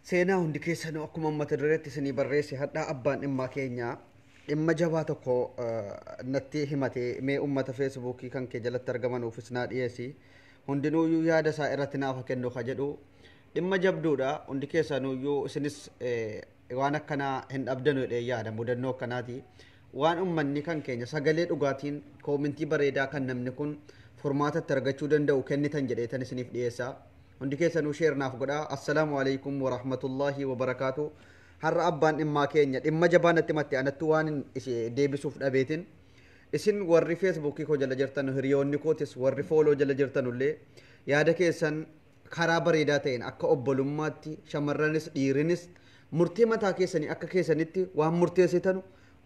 Seenaa hundi keessanuu akkuma mata dureetti isinii barreesse hadhaa abbaan dhimmaa keenya dhimma jabaa tokko natti himate mee ummata feesbuukii kan kee jalatti argamanuufis naa dhiyeessi. Hundinuuyyuu yaada isaa irratti naaf kennu ka jedhu dhimma jabduudha. Hundi keessanuuyyuu isinis waan akkanaa hin dhabdanu jedhee yaada mudannoo akkanaati. Waan ummanni kan keenya sagalee dhugaatiin koomintii bareedaa kan namni kun furmaatatti argachuu danda'u kennitan jedheetan isiniif dhiyeessa. Hundi keessanuu share naaf godhaa. Assalaamu alaikum warahmatullaahi wabarakaatu. Har'a abbaan dhimmaa keenya dhimma jabaa natti himatte anattu waan deebisuuf dhabeetin. Isin warri feesbuukii koo jala jirtan hiriyoonni kootis warri fooloo jala jirtanullee yaada keessan karaa bareedaa ta'een akka obbolummaatti shamarranis dhiirinis murtee mataa keessanii akka keessanitti waan murteessitanu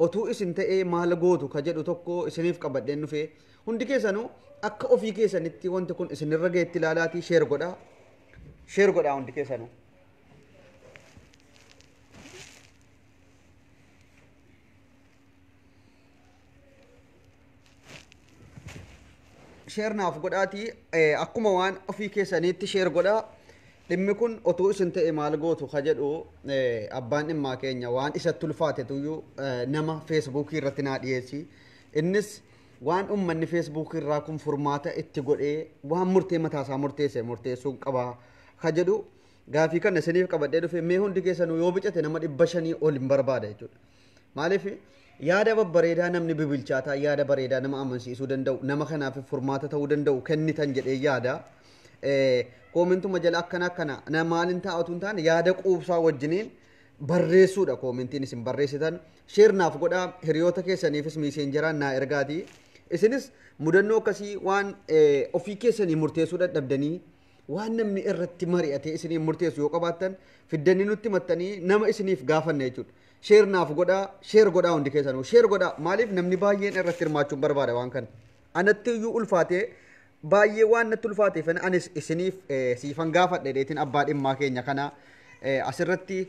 otuu isin ta'ee maal gootu ka jedhu tokko isiniif qabadheen dhufee hundi keessanuu akka ofii keessanitti wanti kun isinirra ga'etti ilaalaatii sheer godhaa. Sheer godhaa hundi keessanuu. Sheer naaf godhaatii akkuma waan ofii keessaniitti sheer godhaa. Dhimmi kun otuu isin ta'e maal gootu ka jedhu abbaan dhimmaa keenya waan isatti ulfaatetuyyuu nama feesbuukii irratti naa dhiyeessi. Innis waan ummanni feesbuukii irraa kun furmaata itti godhee waan murtee mataasaa murteesse murteessuu qaba ka jedhu gaafii kana isiniif qabadhee dhufe mee hundi keessanuu yoo bicate nama 500 ol hin barbaada jechuudha. Maaliif yaada babbareedaa namni bibilchaataa yaada bareedaa nama amansiisuu danda'u nama kanaaf furmaata ta'uu danda'u kennitan jedhee yaada. Koomentuma jala akkana akkana maalin taa'atu hin taane yaada quubsaa wajjiniin barreessuudha koomentiin isin barreessitan. Sheer naaf godhaa hiriyoota keessaniifis miiseenjaraan naa ergaati. Isinis mudannoo akkasii waan ofii keessanii murteessuu dadhabdanii waan namni irratti mari'atee isiniif murteessu yoo qabaattan fiddanii nutti himattanii nama isiniif gaafanne jechuudha. Sheer naaf godhaa, sheer godhaa hundi keessanuu sheer godhaa. Maaliif namni baay'een irratti hirmaachuun barbaada waan kana. Anatti iyyuu ulfaatee baay'ee waan natti ulfaateef anis isiniif siifan gaafadhe dheetiin abbaa dhimmaa keenya kana asirratti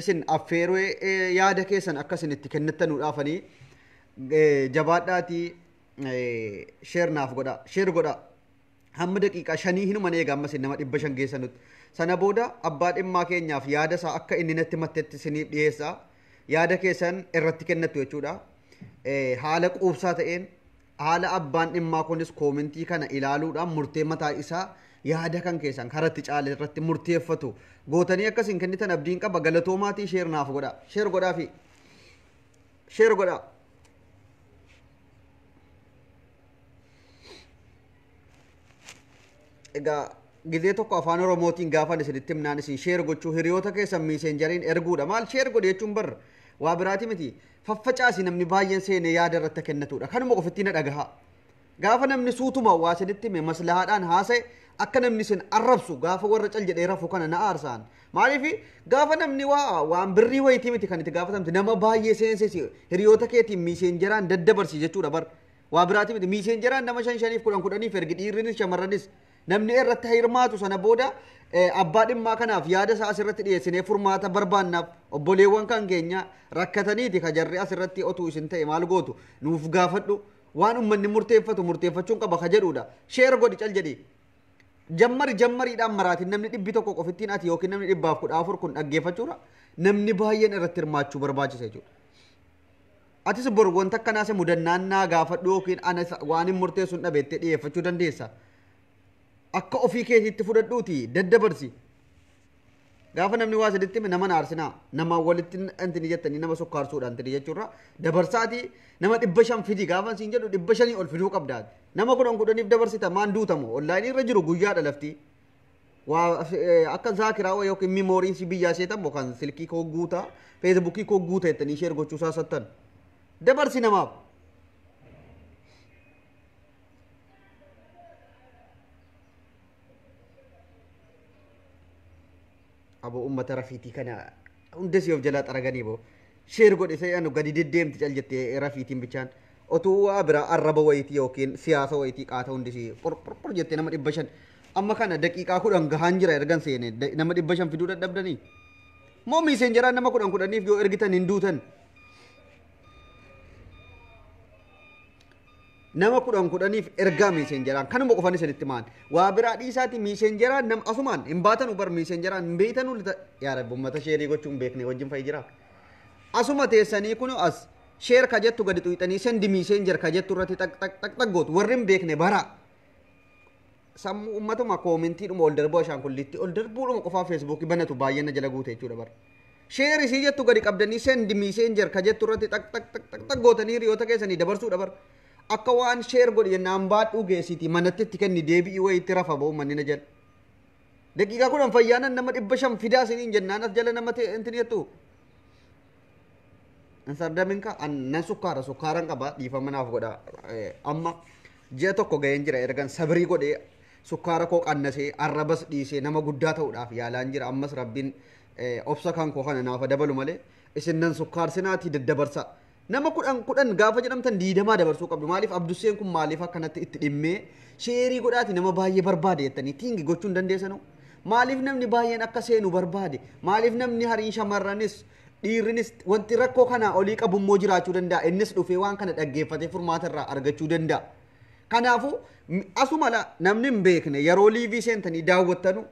isin affeeree yaada keessan akka isin itti kennittanuudhaafanii jabaadhaatii sheer naaf godhaa, sheer godhaa. Hamma daqiiqaa 5 hinuman eega amma isin nama 500 geessanutti. Sana booda abbaa dhimmaa keenyaaf yaada isaa akka inni natti himattetti isiniif dhiyeessa. Yaada keessan irratti kennattu jechuudha. Haala quubsaa ta'een haala abbaan dhimmaa kunis koomentii kana ilaaluudhaan murtee mataa isaa yaada kan keessan karatti caale irratti murteeffatu. Gootanii akkasiin kennitan abdiin qaba. Galatoomaatii sheer naaf godhaa. Sheer godhaa fi sheer godhaa. Egaa gizee tokko afaan Oromootiin gaafan isinitti himnaan isin sheer gochuu hiriyoota keessan miiseenjariin erguudha. Maal sheer godhe jechuun barra waa biraati miti. Faffacaasi namni baay'een seenee yaada irratti kennatudha. Kanuma qofittiin na dhagaha. Gaafa namni suutuma waa isinitti hime maslahaadhaan haasa'e akka namni isin arrabsu gaafa warra cal jedhee rafu kana na aarsaan. Maaliif gaafa namni waan birrii wayitii miti kan itti gaafatamte nama baay'ee seensisi hiriyoota keetiin miiseenjaraan daddabarsi jechuudha bar. Waa biraati miti miiseenjaraan nama 5 5 10 10 ergi dhiirrinis shamarranis namni irratti hirmaatu sana booda abbaa dhimmaa kanaaf yaada isaa asirratti dhiyeessinee furmaata barbaannaaf obboleewwan kan keenya rakkataniiti ka jarri asirratti otuu isin ta'e maal gootu nuuf gaafadhu waan ummanni murteeffatu murteeffachuun qaba ka jedhuudha. Sheer godhi cal jedhi. Jammari jammariidhaan maraatiin namni 100 qofittiin ati yookiin namni 114 kun dhaggeeffachuudha. Namni baay'een irratti hirmaachuu barbaachisa jechuudha. Atis bor wanta akkanaas mudannaan naa gaafadhu yookiin ana waan hin murteessu hin dhabeettee dhiyeeffachuu dandeessa. Akka ofii keetiitti fudhadhuuti daddabarsi. Gaafa namni waa saditti hime nama naarsinaa nama walitti intini jettanii nama sukkaarsuudhaan intini jechuurra dabarsaatii nama 500 fidi gaafa siin jedhu 500 ol fiduu qabdaa. Nama 10 10 dabarsita maan duutamu onlaayinii irra jiru guyyaadha lafti. Waa akka zaakiraa yookiin miimooriin si biyyaa seetan kan silkii koo guutaa feesbuukii koo guuta jettanii sheer gochuu saasattan. Dabarsi namaaf. Aboo uummata rafiitii kana hunda si of jalaa xaraganii boo. Sheer godhe sai anu gadi deddeemti cal jettee rafiitiin bichaan. Otuu waa biraa arraba wayitii yookiin siyaasa wayitii qaata hundi si qurqurqur jettee nama 500. Amma kana daqiiqaa 10 gahaan jira ergan seene nama 500 fiduu dadhabdanii. Moo miiseenjaraan nama 10 10 yoo ergitan hin duutan. Nama 10 10f ergaa miiseenjeraan kanuma qofan isinitti maan waa biraa dhiisaati miiseenjeraan nam asumaan hin baatanu bar miiseenjeraan hin beeytanu yaa rabbi ummata sheerii gochuu hin beekne wajjin fa'i jira. Asuma teessanii kun as share ka jettu gadi xuyxanii send messenger ka jettu irratti xaq xaq xaq xaq gootu warri hin beekne bara. Sammuu ummatuma koomentiidhuma ol darbuu ashaankulliitti ol darbuudhuma qofaa feesbuukii banatu baay'een na jala guute jechuudha bara. Share isii jettu gadi qabdanii send messenger ka jettu irratti xaq xaq xaq xaq xaq gootanii hiriyoota keessanii dabarsuudha bara. Akka waan share godhi jennaan baadhuu geessiti manatti itti kenni deebi'ii wayii itti rafa ba'u manni na jala. Daqiiqaa 10 fayyaanan nama 500 fidaa isiniin jennaan as jala nama intin jettu. Insardamin ka nan sukkaara sukkaaran qaba dhiifama naaf godha. Amma ji'a tokko ga'een jira ergan sabrii godhee sukkaara koo qannasee arrabas dhiisee nama guddaa ta'uudhaaf yaalaan jira. Ammas rabbiin obsa kan koo kana naaf dabalu malee isin nan sukkaarsinaati daddabarsa. Nama 10 10 gaafa jedhamtan 20 dabarsuu qabdu. Maaliif Abdusseen kun maaliif akkanatti itti dhimmee sheerii godhaati nama baay'ee barbaade jettanii tiingi gochuu hin dandeessanuu? Maaliif namni baay'een akka seenu barbaade? Maaliif namni hariin shamarranis dhiirrinis wanti rakkoo kanaa olii qabu immoo jiraachuu danda'a. Innis dhufee waan kana dhaggeeffatee furmaata irraa argachuu danda'a. Kanaafuu asuma la namni hin beekne yeroo liivii seentanii daawwattanu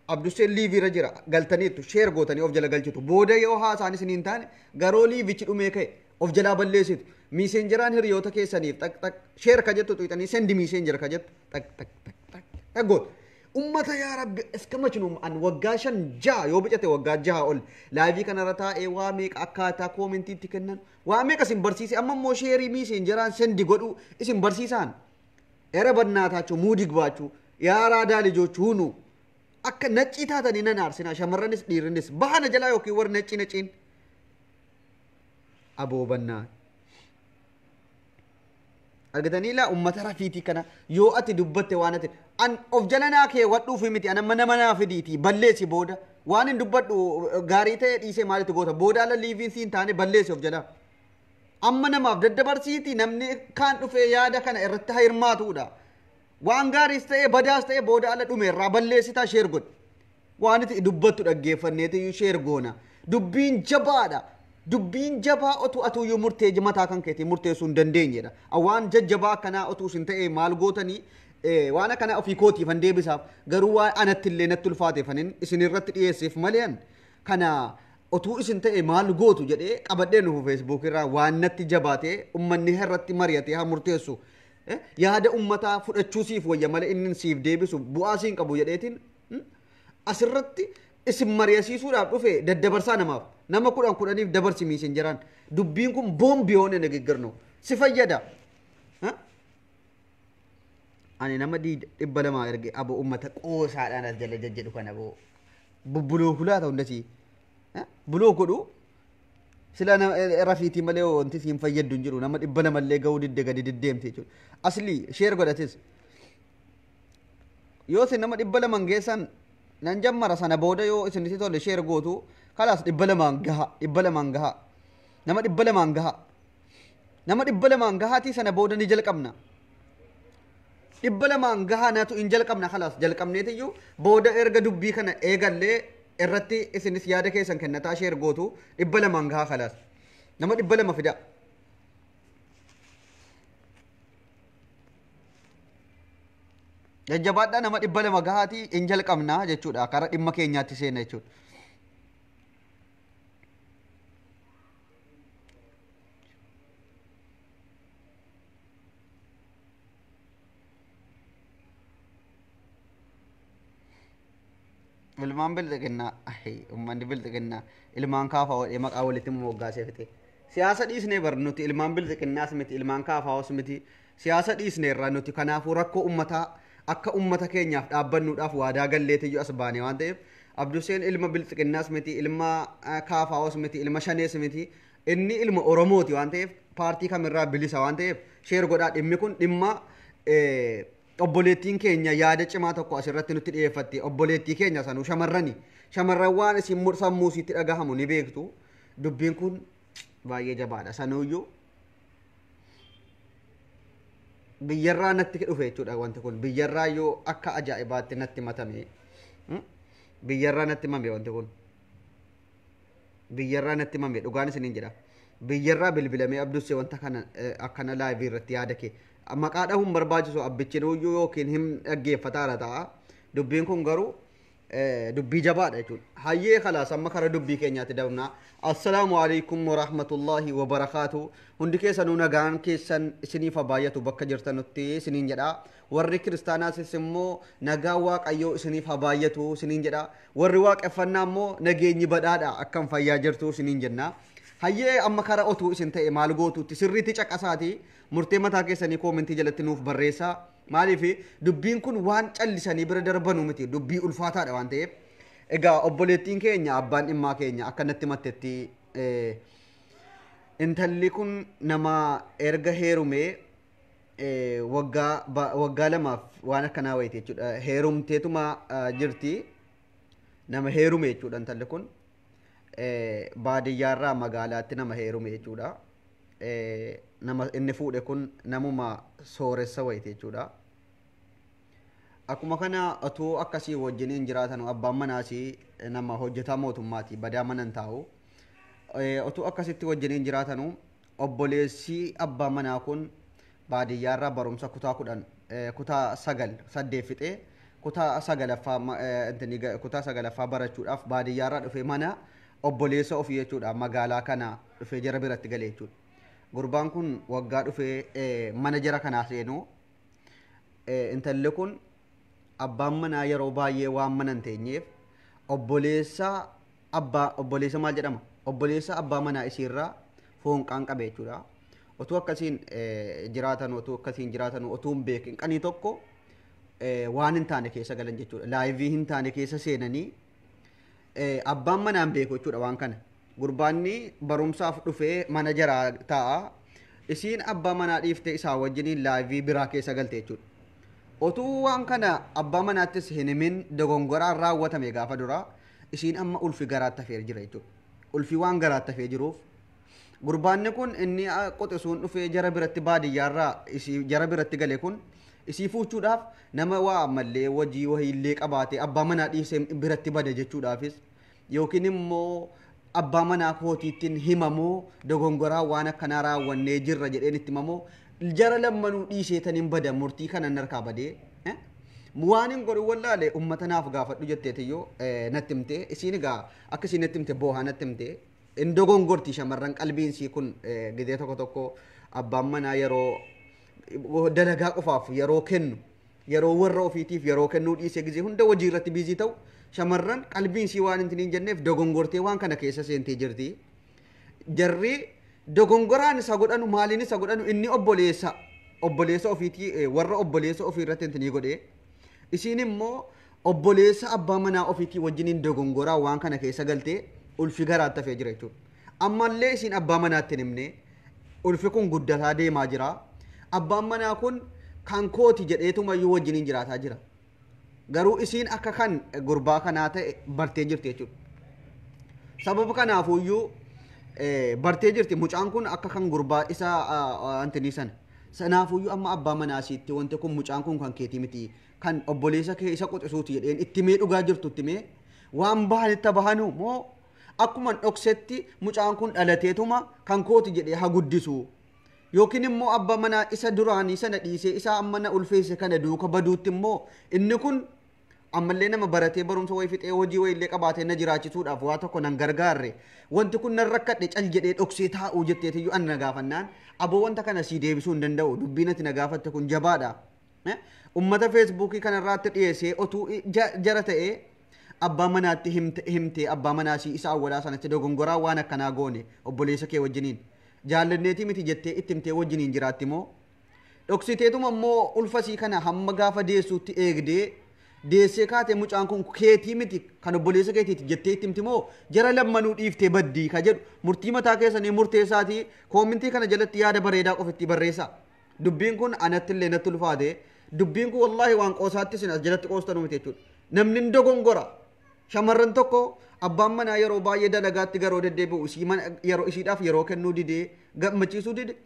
Abdusseen liivii irra jira galtaniittu sheer gootanii of jala galchitu. Booda yoo haasaan isin hin taane garoo liivichi dhumee ka'e of jalaa balleessitu. Miiseenjeraan hiriyoota keessaniif xaq xaq sheer ka jettu xuyxanii sendi miiseenjer ka jettu xaq xaq xaq xaq xaq gootu. Ummata yaa rabbi iska machinum an waggaa 5 6 yoo bicate waggaa 6 ol laayivii kanarra taa'ee waa meeqa akkaataa koomentiitti kennan waa meeqa isin barsiise amma immoo sheerii miiseenjeraan sendi godhuu isin barsiisaan. Era bannaataachuu muudi gbaachuu yaa raadaa lijochuu hunu akka naccii taatanii nan aarsinaa shamarranis dhiirrinis bahana jalaa yookiin warri naccii nacciin aboo bannaa. Argitanii laa ummata rafiitii kana yoo ati dubbatte waan ati an of jala naa kee wadhuufi miti an amma nama naa fidiitii balleessi booda waan hin dubbadhu gaarii ta'e dhiisee maalitti goota booda ala liiviin siin taane balleessi of jalaa. Amma namaaf daddabarsiitii namni kaan dhufee yaada kana irratti haa hirmaatuudha. Waan gaariis ta'e badaas ta'e booda ala dhume irraa balleessitaa sheer godhi. Waan itti dubbattu dhaggeeffanneeti sheer goona. Dubbiin jabaadha. Dubbiin jabaa otuu atuyyuu murtee mataa kan keetii murteessuu hin dandeenyedha. Waan jajjabaa akkanaa otuu isin ta'e maal gootanii waan akkanaa ofii kootiifan deebisaaf garuu waan anatti illee natti ulfaateefanin isin irratti dhiyeesseef malee kana otuu isin ta'e maal gootu jedhee qabadhee nufu feesbuuk irraa waan natti jabaatee ummanni irratti mari'atee haa murteessu. Yaada ummataa fudhachuu siif wayya malee inni siif deebisu bu'aa siin qabu jedheetiin asirratti isin mari'asiisuudhaaf dhufe daddabarsaa namaaf. Nama 10 10f dabarsi miisenjeraan dubbiin kun boombi yoone nagigirno si fayyada. Ani nama 200 erge abo ummata qoosaadhaan as jala jajjedhu kana boo bubbuloo hulaa ta'u hundasii buloo godhu sila rafiitii malee wanti siin fayyaddu hin jiru nama 200 illee ga'uu didde gadi diddeemte jechuudha. Asli sheer godhatis yoo isin nama 200 geessan nan jammara sana booda yoo isin itti tolle sheer gootu kalaas 200 gaha 200 gaha nama 200 gaha nama 200 gahaatii sana booda ni jalqabna. 200 gahaa natu hin jalqabna kalaas jalqabneetiyyuu booda erga dubbii kana eegallee irratti isinis yaada keessan kennataa sheer gootu 200 gahaa kalaas nama 200 fida. Jajjabaadhaa nama 200 gahaatii hin jalqabna jechuudha karaa dhimma keenyaatti seena jechuudha. Ilmaan bilxiginnaa uummanni bilxiginnaa ilmaan kaafaa hodhee maqaa walitti moggaasee fite. Siyaasa dhiisnee bar nuti ilmaan bilxiginnaas miti ilmaan kaafaas miti siyaasa dhiisnee irraa nuti kanaafuu rakkoo uummataa akka uummata keenyaaf dhaabbannuudhaaf waadaa galleetiyyuu as baane waan ta'eef Abdusseen ilma bilxiginnaas miti ilma kaafaas miti ilma shanees miti inni ilma Oromooti waan ta'eef paartii kamirraa bilisa waan ta'eef sheer godhaa dhimmi kun dhimma obboleettiin keenya yaada cimaa tokko asirratti nutti dhiyeeffatti obboleettii keenya sanuu shamarrani shamarran waan isin sammuu isiitti dhagahamu ni beektu dubbiin kun baay'ee jabaadha sanuuyyuu biyyarraa natti dhufe jechuudha wanti kun biyyarraa yoo akka ajaa'ibaatti natti matame biyyarraa natti mame wanti kun biyyarraa natti mame dhugaan isiniin jedha biyyarraa bilbilamee Abdussee wanta kana akkana laayivii irratti yaada kee Maqaa dhahuun barbaachisu abbichi iyyuu yookiin hin dhaggeeffataadha ta'a. Dubbiin kun garuu dubbii jabaadha jechuudha. Hayyee khalaas amma kara dubbii keenyaatti dabnaa. Assalaamu alaikum warahmatullahi wabarakaatu. Hundi keessanuu nagaan keessan isiniif haa baay'atu bakka jirtanutti isiniin jedha. Warri kiristaanaasis immoo nagaan waaqayyoo isiniif haa baay'atu isiniin jedha. Warri waaqeffannaa immoo nageenyi badhaadha akkam fayyaa jirtu isiniin jenna. Hayyee amma kara otuu isin ta'e maal gootuutti sirriitti caqasaati murtee mataa keessanii koomentii jalatti nuuf barreessaa. Maaliif dubbiin kun waan callisanii bira darbanu miti dubbii ulfaataadha waan ta'eef. Egaa obboleettiin keenya abbaan dhimmaa keenya akka natti mattetti intalli kun nama erga heerumee waggaa lamaaf waan akkanaa wayiiti jechuudha. Heerumteetuma jirti nama heerume jechuudha intalli kun. Baadiyyaarraa magaalaatti nama heerume jechuudha. Nama inni fuudhe kun namuma sooressa wayiiti jechuudha. Akkuma kana otoo akkasii wajjiniin jiraatan abbaan manaas nama hojjetaa mootummaati badaa mana hin taa'u. Otoo akkasitti wajjiniin jiraatanu obboleessi abbaa manaa kun baadiyyaarraa barumsa kutaa 10 kutaa 9 8 fixee kutaa 9ffaa kutaa 9ffaa barachuudhaaf baadiyyaarraa dhufee mana obboleessa ofii jechuudha magaalaa kana dhufee jara biratti galee jechuudha. Gurbaan kun waggaa dhufee mana jara kanaa seenu intalli kun abbaan manaa yeroo baay'ee waan mana hin teenyeef obboleessa abbaa obboleessa maal jedhama obboleessa abbaa manaa isiirraa foonqaan qabe jechuudha. Otuu akkasiin jiraatan otuu akkasiin jiraatan otuu hin beekin qanii tokko waan hin taane keessa galan jechuudha. Laayivii hin taane keessa seenanii abbaan manaa hin beeku jechuudha waan kana. Gurbaanni barumsaaf dhufee mana jaraa taa'a. Isiin abbaa manaa dhiiftee isaa wajjiniin laayivii biraa keessa galte jechuudha. Otuu waan kana abbaa manaattis hin himin dogongoraan raawwatame gaafa duraa isiin amma ulfi garaatti hafee jira jechuudha. Ulfi waan garaatti hafee jiruuf gurbaanni kun inni qoxisuun dhufee jara biratti baadiyyaarraa isii jara biratti gale kun isii fuuchuudhaaf nama waa ammallee wajii wahiillee qabaate abbaa manaa dhiisee biratti bade jechuudhaafis yookiin immoo abbaa manaa kootiittiin himamoo dogongoraa waan akkanaa raawwannee jirra jedheen itti himamoo jara lammanuu dhiiseetaniin bada murtii kanan harkaa badee waan hin godhu wallaale uummata naaf gaafadhu jetteetiyyoo natti himte isiin egaa akka isiin natti himte boohaa natti himte in dogongorti shamarran qalbiin isii kun gidee tokko tokko abbaan manaa yeroo dalagaa qofaaf yeroo kennu yeroo warra ofiitiif yeroo kennuu dhiisee gizee hunda hojii irratti biizii ta'u shamarran qalbiin isii waan hin jenneef dogongortee waan kana keessa seentee jirti. Jarri dogongoraan isa godhanu maaliin isa godhanu inni obboleessa obboleessa ofiitii warra obboleessa ofii irratti hin godhee isiin immoo obboleessa abbaa manaa ofiitii wajjiniin dogongoraa waan kana keessa galtee ulfi garaatti hafee jira jechuudha. Ammallee isiin abbaa manaatti hin himne ulfi kun guddataa deemaa jira. Abbaan manaa kun kan kooti jedheetumayyuu wajjiniin jiraataa jira. Garuu isiin akka kan gurbaa kanaa ta'e bartee jirti jechuudha. Sababa kanaafuyyuu bartee jirti mucaan kun akka kan gurbaa isa antinii sana. Sanaafuyyuu amma abbaa manaa isiitti wanti kun mucaan kun kan keetii miti kan obboleessa kee isa qoxisuuti jedheen itti mee dhugaa jirtu itti mee waan bahanitti bahanu moo akkuma dhoksetti mucaan kun dhalateetuma kan kooti jedhee haa guddisu. Yookiin immoo abbaa manaa isa duraanii sana dhiisee isa amma na ulfeesse kana duuka baduutti immoo inni kun ammallee nama baratee barumsa wayii fixee hojii wayiillee qabaatee na jiraachisuudhaaf waa tokko nan gargaarre wanti kun nan rakkadhe cal jedhee dhoksee taa'uu jetteetiyyuu ani na gaafannaan aboo wanta kana sii deebisuu hin danda'u dubbiin ati na gaafatte kun jabaadha. Ummata feesbuukii kanarraatti dhiyeessee otuu jara ta'ee abbaa manaatti himtee abbaa manaa sii isa awwalaa sanatti dogongoraa waan akkanaa goone obboleessa kee wajjiniin jaallanneetii miti jettee itti himtee wajjiniin jiraatti moo dhoksiteetuma immoo ulfasii kana hamma gaafa deessuutti eegdee deessee kaatee mucaan kun keetii miti kan obboleessa keetiiti jettee itti himti moo jara lammanuu dhiiftee baddii ka jedhu murtii mataa keessanii murteessaatii koomintii kana jalatti yaada bareedaa qofitti barreessaa. Dubbiin kun anatti illee natti ulfaate dubbiin kun wallaahi waan qoosaatti isin as jalatti qoostanu miti jechuudha. Namni hin dogongora. Shamarran tokko abbaan manaa yeroo baay'ee dalagaatti garoo deddeebi'u yeroo isiidhaaf yeroo kennuu didee gammachiisuu dide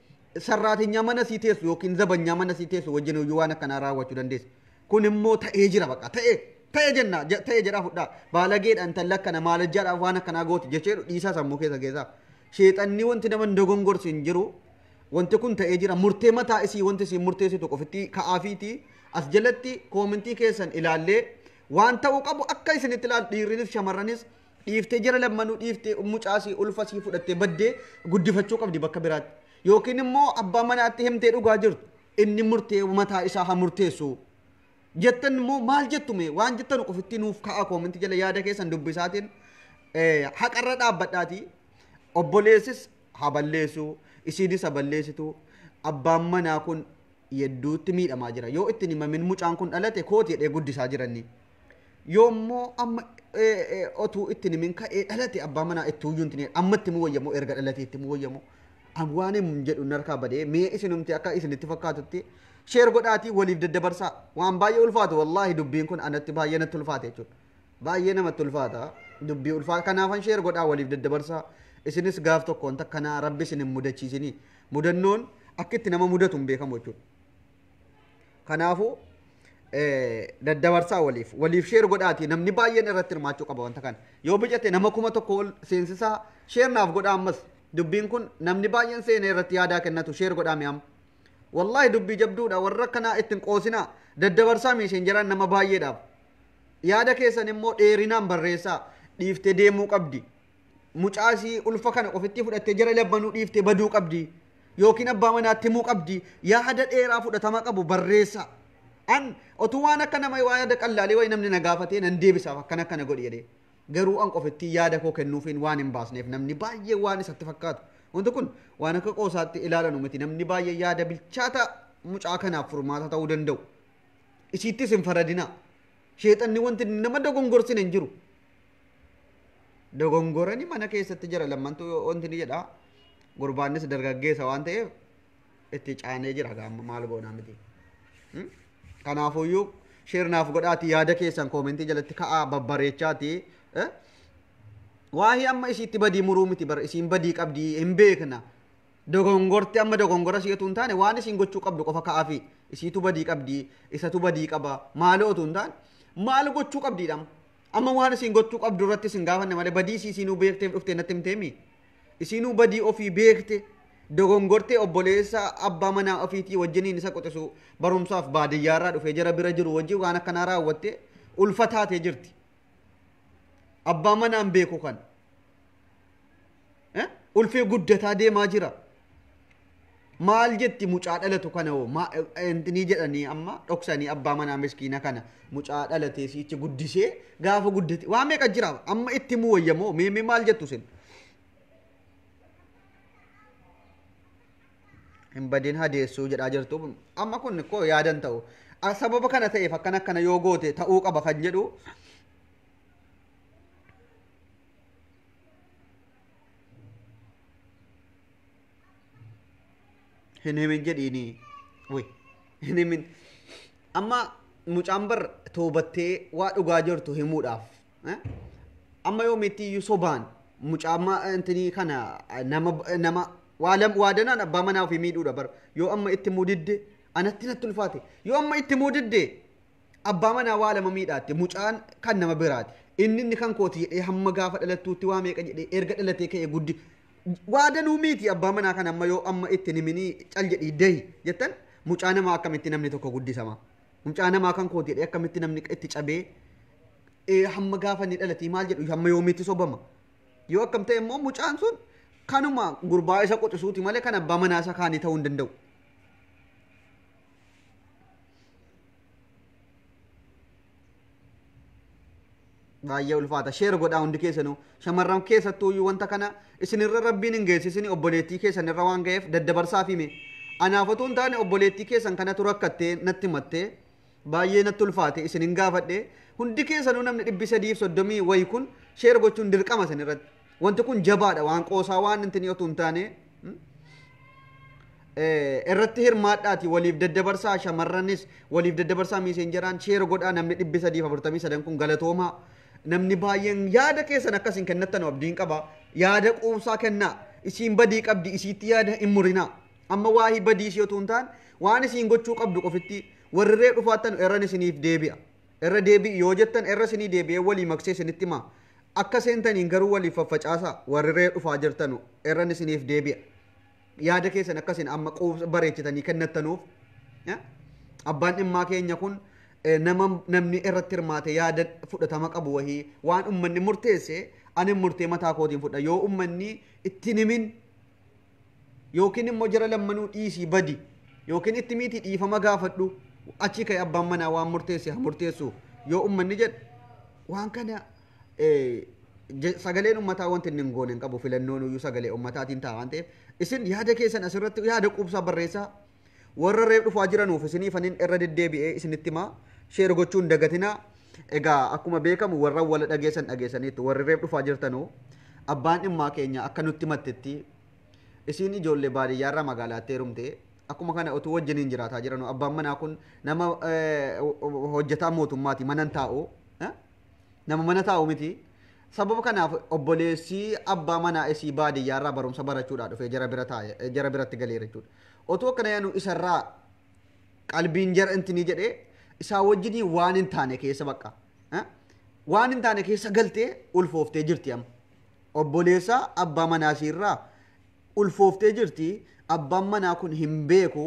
sarraatinyaa mana sii teessu yookiin zabanyaa mana sii teessu wajjin iyyuu waan akkanaa raawwachuu dandeessa. Kun immoo ta'ee jira bakka ta'ee ta'ee jenna ta'ee jedhaa fudhaa baalageedhaan talla akkana maalajjaadhaaf waan akkanaa gooti jechee dhiisaa sammuu keessa keessaa. Sheexanni wanti nama dogongorsu hin jiru. Wanti kun ta'ee jira murtee mataa isii wanti isiin murteessitu qofitti ka'aafiiti as jalatti koomentii keessan ilaallee waan ta'uu qabu akka isinitti ilaalu dhiirrinis shamarranis dhiiftee jara lammanuu dhiiftee mucaasii ulfasii fudhattee baddee guddifachuu qabdi bakka biraatti. Yookiin immoo abbaa manaatti himtee dhugaa jirtu inni murtee mataa isaa haa murteessu. Jettan immoo maal jettume waan jettan qofitti nuuf ka'a koomentii jala yaada keessan dubbisaatiin haqarra dhaabbadhaati. Obboleessis haa balleessu isiinis haa balleessitu abbaan manaa kun hedduutti miidhamaa jira. Yoo ittiin himamin mucaan kun dhalate kooti jedhee guddisaa jiranni. Yoo immoo amma otuu ittiin himin ka'ee dhalate abbaa manaa itti huyyuu hin amma itti mu wayyamoo erga dhalate itti mu wayyamoo. Waan hin jedhu narkaa badee mee isinumti akka isinitti fakkaatutti sheer godhaatii waliif daddabarsaa waan baay'ee ulfaatu wallaahi dubbiin kun anatti baay'ee natti ulfaate jechuudha. Baay'ee namatti ulfaata dubbii ulfaata kanaafan sheer godhaa waliif daddabarsaa isinis gaaf tokko wanta akkanaa rabbi isin hin mudachiisinii mudannoon akka itti nama mudatu hin beekamu jechuudha. Kanaafuu daddabarsaa waliif waliif sheer godhaatii namni baay'een irratti hirmaachuu qaba wanta kana yoo bicate nama 1000 ol seensisaa sheer naaf godhaa ammas dubbiin kun namni baay'een seenee irratti yaadaa kennatu sheer godhaa mi'am. Wallaahi dubbii jabduudha warra akkanaa ittiin qoosinaa daddabarsaa meesheen jiran nama baay'eedhaaf. Yaada keessan immoo dheerinaan barreessaa dhiiftee deemuu qabdi. Mucaasii ulfa kana qofitti fudhattee jara labbanuu dhiiftee baduu qabdi. Yookiin abbaa manaatti himuu qabdi. Yaada dheeraa fudhatama qabu barreessaa. An otuu waan akka nama waa yaada qallaalee wayi namni na gaafatee nan deebisaaf akkana akkana godhi jedhee. Garuu an qofitti yaada koo kennuufiin waan hin baasneef namni baay'ee waan isatti fakkaatu. Wanti kun waan akka qoosaatti ilaalanu miti namni baay'ee yaada bilchaata mucaa kanaaf furmaata ta'uu danda'u. Isiittis hin faradinaa. Sheexanni wanti nama dogongorsine hin jiru. Dogongorani mana keessatti jira lammantu wanti ni jedha. Gurbaannis dargaggeessa waan ta'eef itti caanee jira gaama maal goonaa miti. Kanaafuyyuu sheernaaf godhaati yaada keessan koomentii jalatti ka'aa babbareechaati. Waa'ee amma isiitti badii muruu miti bara isiin badii qabdi hin beekna. Dogongorte amma dogongora si'atu hin taane waan isiin gochuu qabdu qofa ka'aafi isiitu badii qabdi isatu badii qaba maaloo otuu hin taane maal gochuu qabdiidha. Amma waan isiin gochuu qabdu irratti isin gaafanne malee badii isii isiinuu beekteef dhuftee natti himteemi. Isiinuu badii ofii beekte dogongortee obboleessa abbaa manaa ofiitii wajjiniin isa qotisu barumsaaf baadiyyaarraa dhufee jara bira jiru wajjin waan akkanaa raawwatte ulfa taatee jirti. Abbaa manaan beeku kan ulfee guddataa deemaa jira. Maal jetti mucaa dhalatu kana hoo ni jedhanii amma dhoksanii abbaa manaa miskiina kana mucaa dhalatee siichi guddisee gaafa guddate waa meeqa jira amma itti muu wayyamoo mee maal jettu sin. Hin badin hadeessuu jedhaa jirtu amma kun koo yaadan ta'u sababa kana ta'eef akkana akkana yoo goote ta'uu qaba kan jedhu. Hin himin jedhiini hin himin amma mucaan bar toobattee waa dhugaa jirtu himuudhaaf amma yoo miti iyyuu sobaan mucaa intinii kana nama waa danaan abbaa manaa ofii miidhuudha bar yoo amma itti mudidde anatti natti ulfaate yoo amma itti mudidde abbaa manaa waa lama miidhaatti mucaan kan nama biraati inni kan kooti jedhee hamma gaafa dhalattuutti waa meeqa jedhee erga dhalatee ka'ee guddi waa danuu miti abbaa manaa kan amma yoo amma itti himinii cal jedhii dahi jettan mucaa namaa akkamitti namni tokko guddisama mucaa namaa kan kooti jedhee akkamitti namni itti cabee hamma gaafa inni dhalatee maal jedhu hamma yoomiitti sobama yoo akkam ta'e immoo mucaan sun kanuma gurbaa isa qoxisuuti malee kan abbaa manaa isa kaanii ta'uu hin danda'u. Baay'ee ulfaata sheer godhaa hundi keessanuu shamarran keessattuu wanta kana isinirra rabbiin hin geessisin obboleettii keessan irra waan ga'eef daddabarsaaf hime. Anaaf otoo hin taane obboleettii keessan kanatu rakkattee natti himattee baay'ee natti ulfaate isin hin gaafadhe hundi keessanuu namni 330 wayi kun sheer gochuun dirqama isin irratti. Wanti kun jabaadha waan qoosaa waan intini otoo hin taane irratti hirmaadhaati waliif daddabarsaa shamarranis waliif daddabarsaa miiseenjaraan sheer godhaa namni 343 kun galatoomaa. Namni baay'een yaada keessan akkas hin kennattan abdiin qaba yaada quubsaa kennaa isiin badii qabdi isiitti yaada hin murinaa amma waa'ee badii isii otoo hin taane waan isiin gochuu qabdu qofitti warri ree dhufaattan irran isiniif deebi'a irra deebi'i yoo jettan irra isinii deebi'ee walii maksee isinitti himaa akka seentaniin garuu waliif faffacaasaa warri ree dhufaa jirtanu irran isiniif deebi'a. Yaada keessan akkasin amma quubsa bareechitanii kennattanuuf abbaan dhimmaa keenya kun nama namni irratti hirmaate yaada fudhatama qabu wahii waan ummanni murteesse ani murtee mataa kootiin fudha yoo ummanni ittiin himin yookiin immoo jara lammanuu dhiisii badi yookiin itti miitii dhiifama gaafadhu achi ka'e abbaan manaa waan murteesse haa murteessu yoo ummanni jedhu waan kana sagaleen ummataa wanti inni hin goone hin qabu filannoon iyyuu sagalee ummataatiin ta'a waan ta'eef isin yaada keessan asirratti yaada quubsaa barreessaa warra reef dhufaa jiranuuf isiniif anin irra deddeebi'ee isinitti himaa share gochuu hin dagatinaa. Egaa akkuma beekamu warra wala dhageessan dhageessaniitu warri reef dhufaa jirtanuu abbaan dhimmaa keenya akka nutti himattetti isiin ijoollee baadiyyaarraa magaalaatti heerumte akkuma kana utuu wajjiniin jiraataa jiranu abbaan manaa kun nama hojjetaa mootummaati mana hin taa'u nama mana taa'u miti. Sababa kanaaf obboleessi abbaa manaa isii baadiyyaarraa barumsa barachuudhaa dhufee jara bira taa'e jara biratti galeera jechuudha. Otoo akkana yaanu isarraa qalbiin jara intinii jedhee isaa wajjinii waan hin taane keessa bakka waan hin taane keessa galtee ulfooftee jirti amma. Obboleessa abbaa manaa isiirraa ulfooftee jirti abbaan manaa kun hin beeku.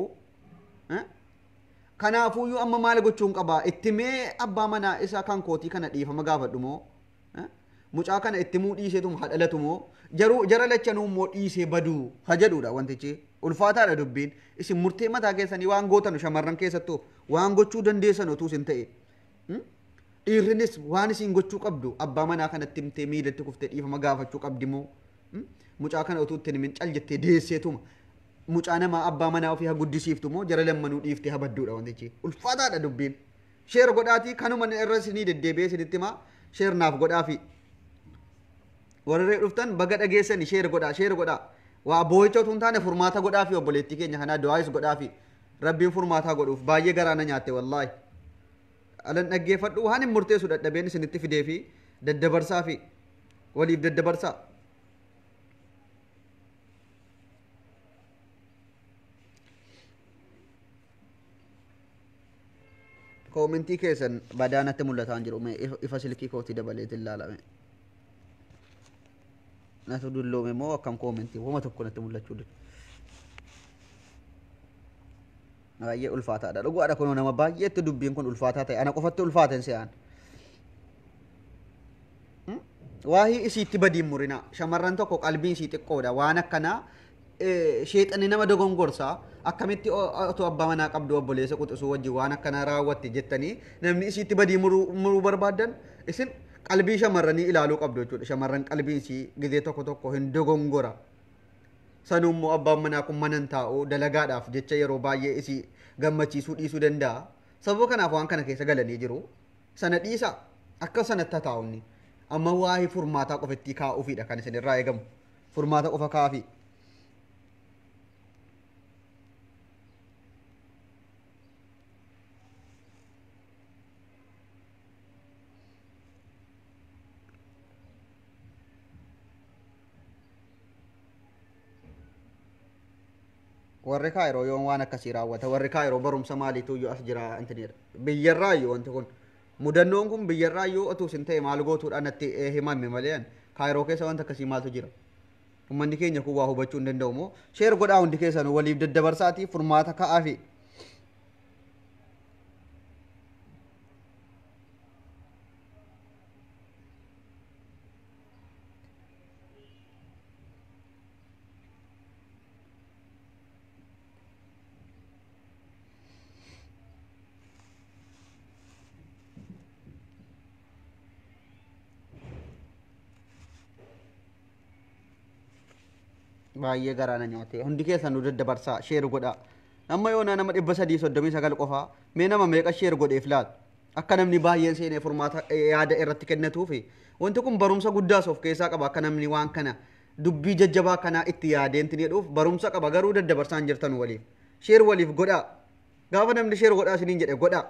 Kanaafuyyuu amma maal gochuun qaba itti mee abbaa manaa isaa kan kootii kana dhiifama gaafadhu moo mucaa kana itti muu dhiiseetum haa dhalatu moo jaruu jara lachanuu immoo dhiisee baduu ha jedhuudha wantichi ulfaataadha dubbiin isin murtee mataa keessanii waan gootanu shamarran keessattuu waan gochuu dandeessan utuu isin ta'e dhiirrinis waan isin gochuu qabdu abbaa manaa kanatti himtee miilatti kuftee dhiifama gaafachuu qabdi moo mucaa kana utuu ittiin himin cal jettee deesseetuma mucaa namaa abbaa manaa ofii haa guddisiiftu moo jara lammanuu dhiiftee haa badduudha wantichi ulfaataadha dubbiin share godhaatii kanuma irra isinii deddeebi'ee isinitti himaa share naaf godhaafi warri reef dhuftan baga dhageessani share godhaa share godhaa waa boo'icha utuu hin taane furmaata godhaafi obboleettii keenya kanaa du'aayis godhaafi rabbiin furmaataa godhuuf baay'ee garaa na nyaatte wallaahi alan dhaggeeffadhu waan hin murteessu dadhabeen isinitti fidee fi daddabarsaa fi waliif daddabarsaa. Koomentii keessan badaa natti mul'ataa hin jiru mee ifa silkii kootii dabaleetiin ilaalame. Natu dulloome moo akkam koomentii wama tokko natti mul'achuu dide. Baay'ee ulfaataadha. Dhugaadha kunoo nama baay'eetti dubbiin kun ulfaataa ta'e. Ana qofatti ulfaate hin se'an. Waa'ee isiitti badiin murinaa. Shamarran tokko qalbiin isii xiqqoodha. Waan akkanaa sheexanni nama dogongorsaa akkamitti otoo abbaa manaa qabdu obboleessa quxisuu wajjin waan akkanaa raawwatte jettanii namni isiitti badii muruu barbaaddan isin qalbii shamarranii ilaaluu qabdu jechuudha. Shamarran qalbiin isii gizee tokko tokko hin dogongora. Sanuu immoo abbaan manaa kun mana hin taa'u dalagaadhaaf jecha yeroo baay'ee isii gammachiisuu dhiisuu danda'a. Sababa kanaaf waan kana keessa galanii jiru. Sana dhiisa akka sanatti haa taa'u inni. Amma waa'ee furmaataa qofatti kaa'uufidha kan isin irraa eegamu. Furmaata qofa kaa'afi. Warri Kaayiroo yoon waan akkasii raawwata warri Kaayiroo barumsa maaliitu iyyuu as jira intiniidha. Biyyarraa iyyuu wanti kun mudannoon kun biyyarraa iyyuu otuu isin ta'e maal gootuudhaan natti himame malee Kaayiroo keessa wanta akkasii maaltu jira. Uummanni keenya kun waa hubachuu hin danda'u moo share godhaa hundi keessan waliif daddabarsaatii furmaata ka'aafi. Baay'ee garaa na nyaate hundi keessan nu daddabarsaa share godhaa. Amma yoona nama 339 qofaa mee nama meeqa share godheef laata? Akka namni baay'een seenee furmaata yaada irratti kennatuufi wanti kun barumsa guddaas of keessaa qaba akka namni waan kana dubbii jajjabaa kanaa itti yaadeen jedhuuf barumsa qaba garuu daddabarsaan jirtan waliif share waliif godhaa gaafa namni share godhaa isiniin jedhe godhaa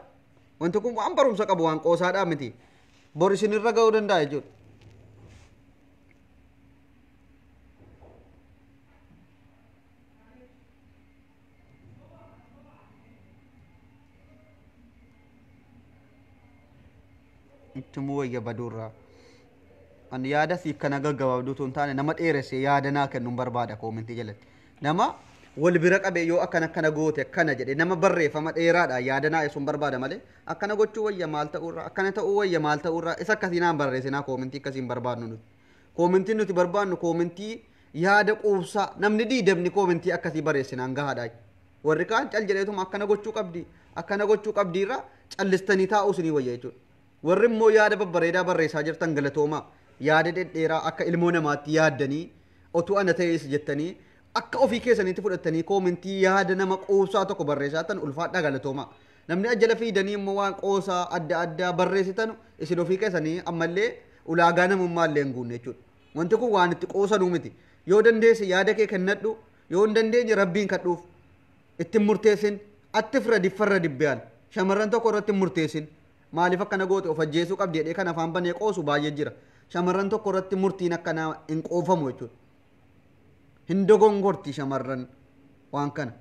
wanti kun waan barumsa qabu waan qoosaadhaa miti bor isinirra ga'uu danda'a jechuudha. Ittimuu wayya baduurraa. Ani yaada siif kana gaggabaabduu osoo hin taane nama dheeresse yaada naa kennuun barbaada koomentii jalatti. Nama wal bira qabee yoo akkana akkana goote akkana jedhe nama barreeffama dheeraadha yaada naa ibsuun barbaada malee akkana gochuu wayya maal ta'uurra akkana ta'uu wayya maal ta'uurra isa akkasii naan barreessinaa koomentii akkasiin barbaadnu nuti. Koomentii nuti barbaadnu koomentii yaada quubsaa namni diidamni koomentii akkasii barreessinaan gahaadha. Warri kaan cal jedheetuma akkana gochuu qabdi akkana gochuu qabdiirra callistanii taa'uu isinii wayya jechuudha. Warri immoo yaada babbareedaa barreessaa jirtan galatoomaa yaada dhedheeraa akka ilmoo namaatti yaaddanii otuu ana ta'ees jettanii akka ofii keessaniitti fudhattanii koomentii yaada nama quubsaa tokko barreessaa tan ulfaadhaa galatoomaa. Namni ajjala fiidanii immoo waan qoosaa adda addaa barreessitan isin ofii keessanii ammallee ulaagaa namummaa illee hin guunne jechuudha. Wanti kun waan itti qoosanuu miti. Yoo dandeesse yaada kee kennadhu yoo hin dandeenye rabbiin kadhuuf ittiin murteessin atti fira diffarra dibbiyaan shamarran tokko irratti hin murteessin maaliif akkana goote of ajjeesuu qabdi jedhee kan afaan banee qoosu baay'ee jira. Shamarran tokko irratti murtiin akkanaa hin qoofamu jechuudha. Hin dogongorti shamarran waan kana.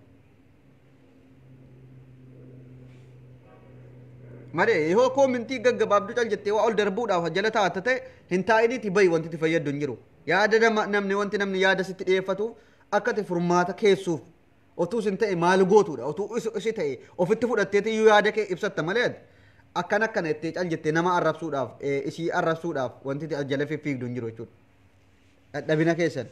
Malee yoo koomintii gaggabaabduu cal jettee waa ol darbuudhaaf jala taata ta'e hin taa'iniiti bahi wanti itti fayyaddu hin jiru. Yaada nama namni wanti namni yaada sitti dhiyeeffatuuf akka ati furmaata keessuuf otuu isin ta'e maal gootuudha otuu isi ta'e ofitti fudhatteeti iyyuu yaada kee ibsatta malee akkana akkana jettee cal jettee nama arrabsuudhaaf isii arrabsuudhaaf wanti itti jala fiffiigdu hin jiru jechuudha. Dadhabina keessan.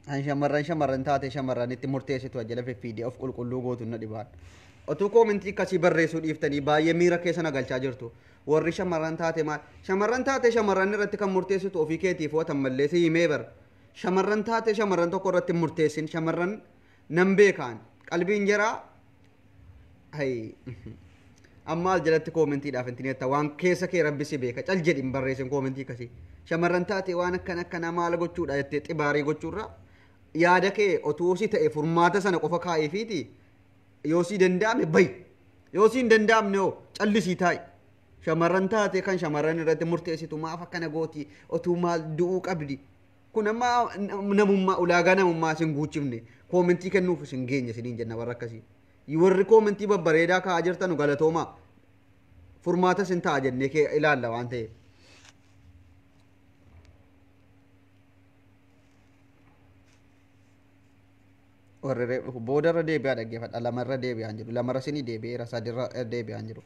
An shamarran shamarran taate shamarranitti murteessitu ajjala fiffiidee of qulqulluu gootu na dhibaan. Otuu koomentii akkasii barreessuu dhiiftanii baay'ee miira keessa na galchaa jirtu. Warri shamarran taate maal? Shamarran taate shamarran irratti kan murteessitu ofii keetiif watan mallee si himee bara. Shamarran taate shamarran tokko irratti murteessin shamarran nan beekaan qalbiin jaraa hay amma as jalatti koomentiidhaaf hin tinetta waan keessa kee rabbi si beeka cal jedhi hin barreessin koomentii akkasii. Shamarran taate waan akkana akkanaa maal gochuudha jettee xibaarii gochuurra yaada kee otuu si ta'e furmaata sana qofa kaa'iifiiti yoo si danda'ame bahi yoo si hin danda'amne hoo callisii taa'i. Shamarran taate kan shamarran irratti murteessitu maaf akkana gooti otuu maal du'uu qabdi. Kun amma namummaa ulaagaa namummaa isin guuchifne koomentii kennuuf isin geenye isiniin jenna warra akkasii. Warri koomentii babbareedaa kaa'aa jirtanu galatoomaa furmaata isin ta'a jennee kee ilaalla waan ta'eef. Warri boodarra deebi'aa dhaggeeffadha lamarra deebi'aan jiru lamarra sinii deebi'eera sadirra deebi'aan jiru.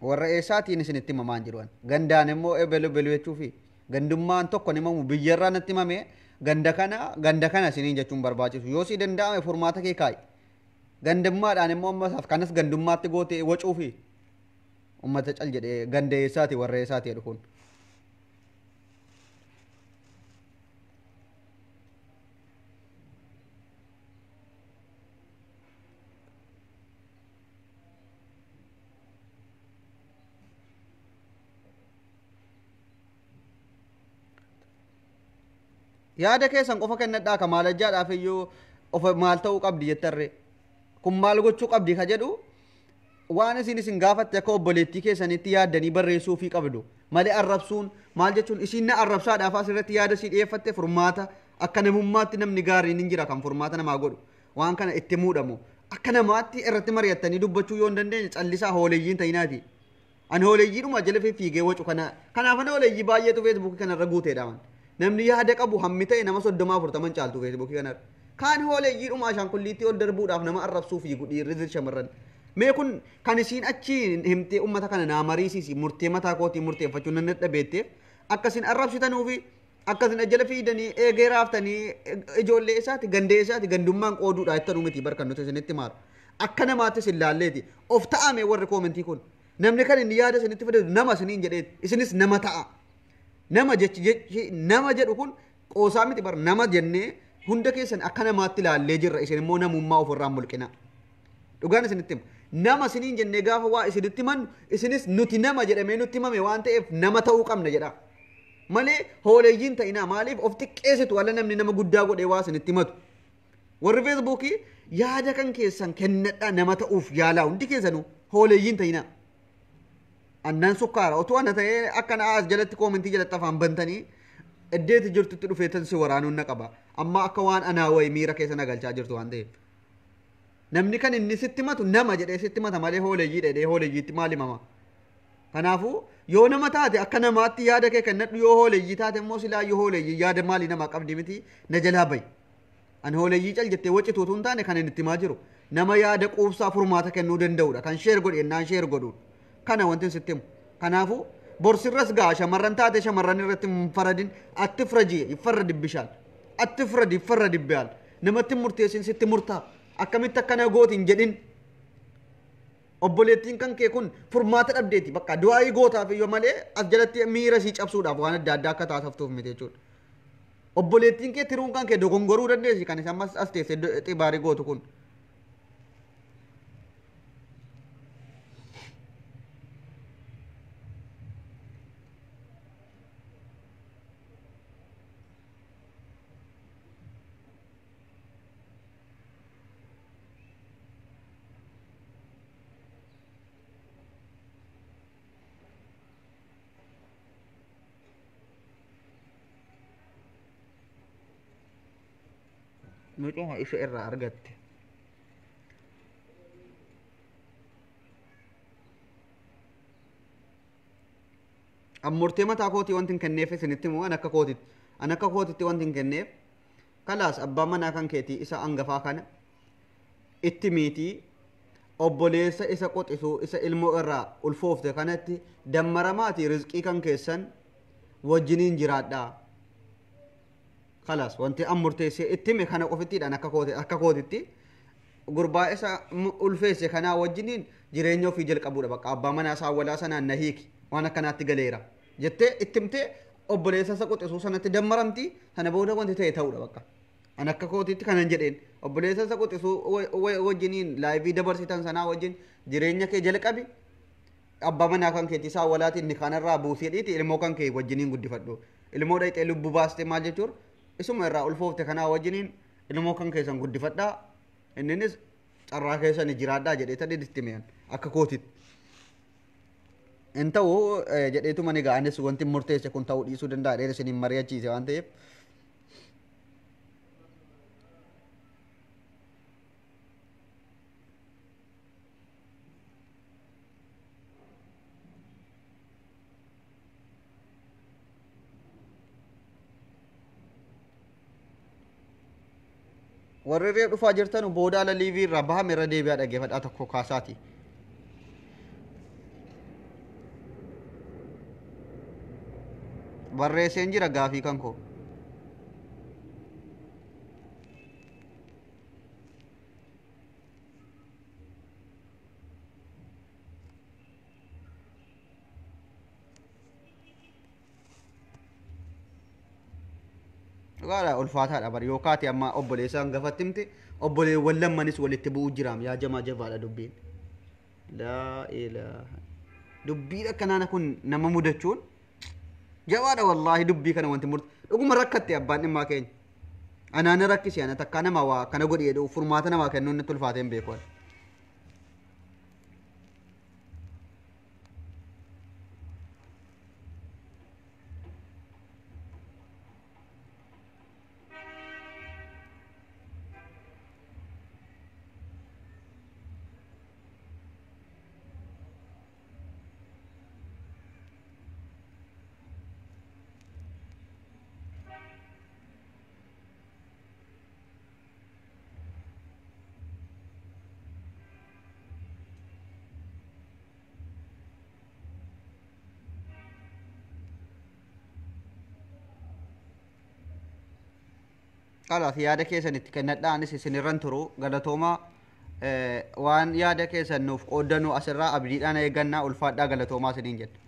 Warra eessaatiin isinitti himamaan jiru gandaan immoo ebelu belu jechuufi gandummaan tokko ni himamu biyyarraa natti himame ganda kana isiniin jechuun barbaachisu yoo si danda'ame furmaata kee kaa'i. Gandummaadhaan immoo ammasaaf kanas gandummaatti gootee wacuufi uummata cal jedhee ganda eessaati warra eessaati jedhu kun. Yaada keessan qofa kennadhaa ka maalajjaadhaaf iyyuu of maal ta'uu qabdi jettarree kun maal gochuu qabdi ka jedhu waan isin isin gaafatte akka obboleettii keessanitti yaaddanii barreessuufii qabdu malee arrabsuun maal jechuun isin na arrabsaadhaaf asirratti yaada sii dhiyeeffatte furmaata akka namummaatti namni gaariin hin jira kan furmaata namaa godhu waan kana itti muudhamu akka namaatti irratti mari'attanii dubbachuu yoo hin dandeenye callisaa hooleeyyiin ta'inaati. Ani hooleeyyiidhuma jala fiigee wacu kana kanaaf ani hooleeyyii baay'eetu feesbuukii kanarra guuteedha. Namni yaada qabu hammi ta'e nama 30-40 caaltu feesbuukii kanarra. Kaan hooleeyyiidhuma ashaankulliitti ol darbuudhaaf nama arrabsuu fiigu dhiirri shamarran. Mee kun kan isiin achi himtee uummata kana naa mariisiisi murtee mataa kootii murteeffachuu nan dadhabeetteef akkasiin arrabsitanuufi akkasiin ajjala fiidanii eegee raaftanii ijoollee isaati gandee isaati gandummaan qooduudha jettanuu miti barkan nuti isinitti maaru. Akka namaatti isin laalleeti of ta'ame warri koomentii kun namni kan inni yaada isinitti fidatu nama isiniin jedheeti isinis nama ta'a. Nama jechi nama jedhu kun qoosaa miti bar nama jennee hunda keessan akka namaatti ilaallee jirra isin immoo namummaa ofirraa mulqina. Dhugaan isinitti hima. Nama isiniin jennee gaafa waa isinitti himannu isinis nuti nama jedhamee nutti himame waan ta'eef nama ta'uu qabna jedha. Malee hooleeyyiin ta'inaa maaliif of xiqqeessitu ala namni nama guddaa godhee waa isinitti himatu. Warri Feesbuukii yaada kan keessan kennadhaa nama ta'uuf yaalaa hundi keessanuu hooleeyyiin ta'inaa. Annan sukkaara otoo ana ta'ee akkana as jalatti koomentii jalatti afaan bantanii iddeetti jirtutti dhufee tan si waraanuun na qaba. Amma akka waan anaa wayii miira keessa na galchaa jirtu waan ta'eef. Namni kan inni sitti matu nama jedhee sitti mata malee hooleeyyii jedhee hooleeyyiitti maal himama? Kanaafuu yoo nama taate akka namaatti yaada kee kennadhu yoo hooleeyyii taate immoo silaa yoo hooleeyyii yaada maalii namaa qabdi miti na jalaa bahi. Ani hooleeyyii cal jettee wacitu utuu hin taane kan inni itti himaa jiru. Nama yaada quubsaa furmaata kennuu danda'udha. Kan share godhi jennaan share godhuudha. Kana wanti sitti himu. Kanaafuu borsirras ga'a shamarran taate shamarran irratti hin faradin atti firaji iffarra dibbishaal. Atti firadi iffarra dibbiyaal. Namatti hin murteessin sitti murtaa. Akkamitti akkana gooti hin jedhin. Obboleettiin kan kee kun furmaata dhabdeeti bakka du'aayii gootaaf iyyuu malee as jalatti miira isii cabsuudhaaf waan adda addaa akka taasiftuuf miti jechuudha. Obboleettiin kee tiruun kan kee dogongoruu dandeessi kan isaan as teessee xibaarii gootu kun. Mucuma ishee irraa argatte. Murtee mataa kootii wanti hin kenneef isinitti himu an akka kootitti. An akka kootitti wanti hin kenneef kalaas abbaa manaa kan keetii isa hangafaa kana itti miitii obboleessa isa qoxisuu isa ilmoo irraa ulfoofte kanatti dammaramaati rizqii kan keessan wajjiniin jiraadhaa. Kalaas wanti an murteessee itti hime kana qofittiidhaan akka kootitti gurbaa isa ulfeesse kanaa wajjiniin jireenya ofii jalqabuudha bakka abbaa manaa isaa walaa sanaan na hiiki waan akkanaatti galeera jettee itti himtee obboleessa isa qoxisuu sanatti dammaramti sana booda wanti ta'e ta'uudha bakka. An akka kootitti kanan jedheen obboleessa isa qoxisuu wajjiniin laayivii dabarsitan sanaa wajjin jireenya kee jalqabi abbaa manaa kan keetii isaa walaatiin ni kanarraa buusee dhiiti ilmoo kan kee wajjiniin guddifadhu. Ilmoo dhayxee lubbuu baastee maal jechuun isuma irraa ulfoofte kanaa wajjiniin ilmoo kan keessan guddifadhaa inninis carraa keessan jiraadhaa jedhee tadhi itti mi'an akka kootitti. Hin ta'u jedheetuma ni ga'a anis wanti murteesse kun ta'uu dhiisuu danda'a dheer isiniin mari'achiise waan ta'eef. Warri reef dhufaa jirtan booda ala liivii irraa bahame irra deebi'aa dhaggeeffadhaa tokko kaasaati. Barreesseen jira gaafii kan koo. Dhugaadha ulfaataadha bari yoo kaate amma obboleessa hangafatti himte obboleewwan lammanis walitti bu'uu jiraam yaa jamaa jabaadha dubbiin. Laa ilaaha. Dubbiin akkanaana kun nama mudachuun jabaadha wallaahi dubbii kana wanti murte dhuguma rakkatte abbaan dhimmaa keenya. Anaana rakkise ana takkaa nama waa akkana godhi jedhu furmaata namaa kennuun natti ulfaatee hin beeku. Kalaas yaada keessan itti kennadhaa anis isinirran turu galatoomaa waan yaada keessan nuuf qooddanuu asirraa abdiidhaan eeggannaa ulfaadhaa galatoomaa isiniin jenna.